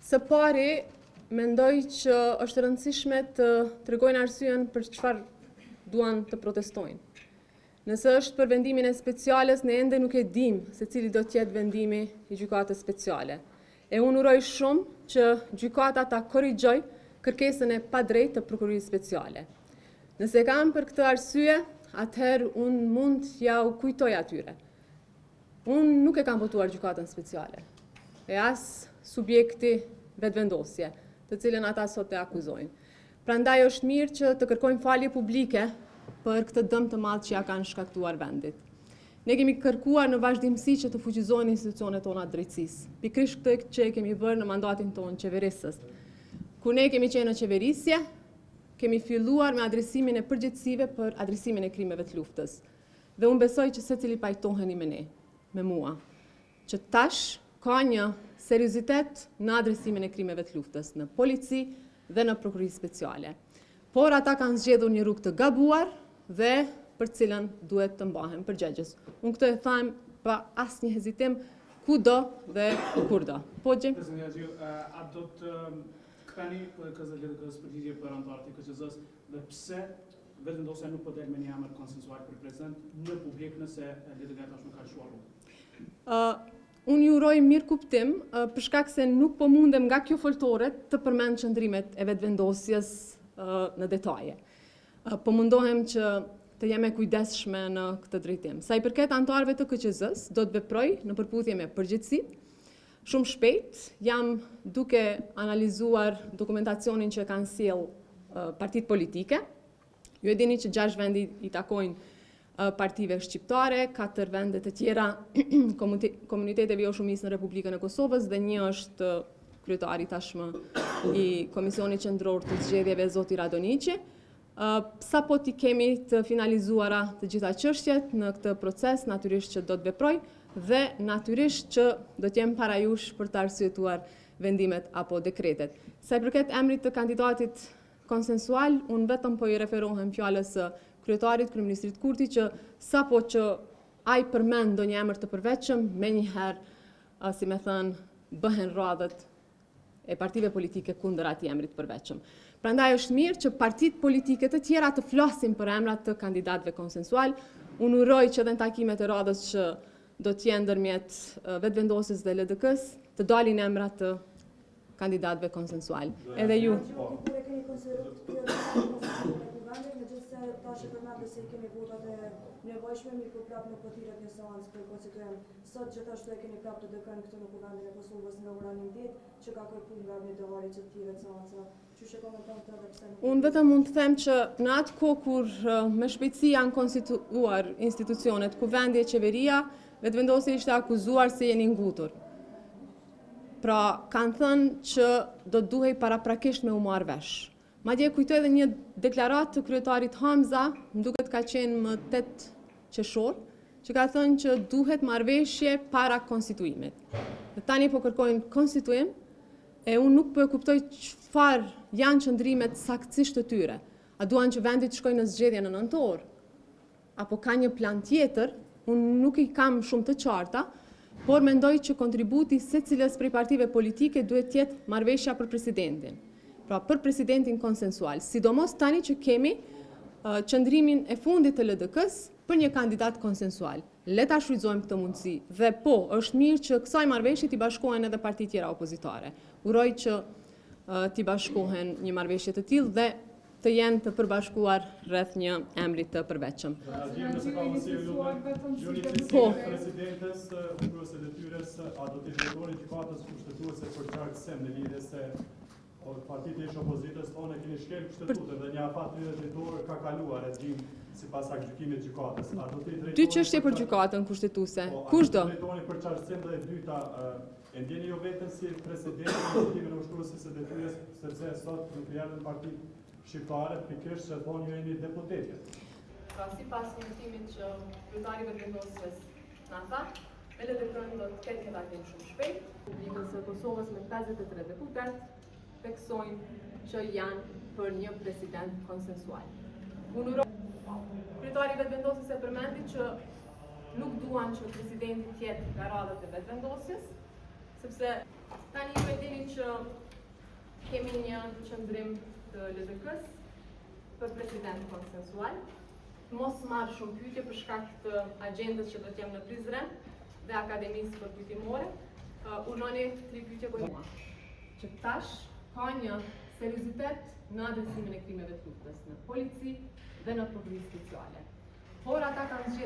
Së pari, mendoj që është e rëndësishme të tregojnë arsyen për çfarë duan të protestojnë. Nëse është për vendimin e Speciales, ne ende nuk e dimë se cili do të jetë vendimi i Gjykatës Speciale. E unë uroj shumë që gjykata ta korrigjojë kërkesën e padrejtë të Prokurorisë Speciale. Nëse e kanë për këtë arsye, atëherë unë mund t'jua kujtoj atyre. Unë nuk e kam votuar Gjykatën Speciale, e as subjekti Vetëvendosje, të cilën ata sot e akuzojnë. Prandaj është mirë që të kërkojnë falje publike për këtë dëm të madh që ia kanë shkaktuar vendit. Ne kemi kërkuar në vazhdimësi që të fuqizohen institucionet tona të drejtësisë. Pikërisht këtë që e kemi bërë në mandatin tonë qeverisës. Kur ne kemi qenë në qeverisje, kemi filluar me adresimin e përgjegjësive për adresimin e krimeve të luftës. Dhe unë besoj që secili pajtoheni me ne, me mua, që tash ka një seriozitet në adresimin e krimeve të luftës, në polici dhe në prokurori speciale. Por ata kanë zgjedhur një rrugë të gabuar dhe për cilën duhet të mbahen përgjegjës. Unë këtë e them pa asnjë hezitim kudo dhe kurdo. Po, Gjim? Presidentja Haxhiu, a do të ktheni PDK-së dhe LDK-së përgjigje për anëtarët e KQZ-së dhe pse Vetëvendosja nuk po del me një emër konsensual për president në publik nëse LDK tashmë ka lëshuar rrugën. Unë ju uroj mirëkuptim, për shkak se nuk po mundem nga kjo foltore të përmend qëndrimet e Vetëvendosjes në detaje. Po mundohem që të jem e kujdesshme në këtë drejtim. Sa i përket anëtarëve të KQZ-së, do të veproj në përputhje me përgjegjësitë. Shumë shpejt jam duke analizuar dokumentacionin që kanë sjellë partitë politike. Ju e dini që 6 vende i takojnë partive shqiptare, 4 vende të tjera komuniteteve jo shumicë në Republikën e Kosovës dhe një është kryetari tashmë i Komisionit Qendror të Zgjedhjeve, zoti Radoniqi. Sapo t'i kemi të finalizuara të gjitha çështjet në këtë proces, natyrisht që do të veproj dhe natyrisht që do të jem para jush për të arsyetuar vendimet apo dekretet. Sa i përket emrit të kandidatit konsensual, unë vetëm po i referohem fjalës së kryetarit, kryeministrit Kurti, që sapo që ai përmend ndonjë emër të përveçëm, menjëherë, si me thënë, bëhen radhët e partive politike kundër atij emrit të përveçëm. Prandaj është mirë që partitë politike të tjera të flasin për emra të kandidatëve konsensual. Unë uroj që edhe në takimet e radhës që do të jenë ndërmjet Vetëvendosjes dhe LDK-së, të dalin emra të kandidatëve konsensual. Edhe ju. Kur e keni konsideruar të konstituimin e Kuvendit, megjithëse tash e përmendët se i keni votat e nevojshme, mirëpo prapë nuk po thirret një seancë për konstituim. Sot gjithashtu e keni prapë PDK-në këtu në Kuvendin e Kosovës në ora 11, që ka kërkuar nga Avni Dehari që të thirret seanca. Qysh e komenton këtë dhe pse nuk Unë vetëm mund të them që në atë kohë kur me shpejtësi janë konstituuar institucionet, Kuvendi e qeveria, Vetëvendosje ishte akuzuar se jeni ngutur. Pra, kanë thënë që do duhej paraprakisht me u marrë vesh. Madje kujtoj edhe një deklaratë të kryetarit Hamza, më duket ka qenë më 8 qershor, që ka thënë që duhet marrëveshje para konstituimit. Dhe tani po kërkojnë konstituim, e unë nuk po e kuptoj çfarë janë qëndrimet saktësisht të tyre. A duan që vendi të shkojë në zgjedhje në nëntor? Apo ka një plan tjetër, unë nuk i kam shumë të qarta, por mendoj që kontributi i secilës prej partive politike duhet të jetë marrëveshja për presidentin. Pra për presidentin konsensual, sidomos tani që kemi qëndrimin e fundit të LDK-së për një kandidat konsensual. Le ta shfrytëzojmë këtë mundësi. Dhe po, është mirë që kësaj marrëveshje t'i bashkohen edhe partitë tjera opozitare. Uroj që t'i bashkohen një marrëveshje të tillë dhe të jenë të përbashkuar rreth një emri të përveçëm. Po. Presidentes ushtruese së detyrës, a do t'i drejtoheni gjykatës kushtetuese për qartësim në lidhje se partitë e ish opozitës thonë e keni shkel kushtetutën dhe një afat 30 ditor ka kaluar e dim sipas aktgjykimit gjykatës. A do t'i drejtoheni Dy çështje për gjykatën kushtetuese. Po, Kush do? Drejtoheni për qartësim dhe e dyta e ndjeni ju veten si president në legjitim e ushtrueses së detyrës sepse sot nuk erdhën partitë shqiptare pikërisht se thonë ju jeni deputete. Pra sipas njoftimit që kryetari i Vetëvendosjes na tha, me LDK-në do të ketë një takim shumë shpejt. Republikës së Kosovës me 53 deputetë theksojnë që janë për një president konsensual. Unë uroj kryetari i Vetëvendosjes e përmendi që nuk duan që presidenti të jetë nga radhët e Vetëvendosjes. Sepse tani ju e dini që kemi një qëndrim të LDK-s për president konsensual. Mos marr shumë pyetje për shkak të agjendës që do të jem në Prizren dhe Akademisë Përkujtimore. Uh, urdhnoni tri pyetje për mua. Që tash ka një seriozitet në adresimin e krimeve të luftës në polici dhe në prokurori speciale. Por ata kanë zgjedhur.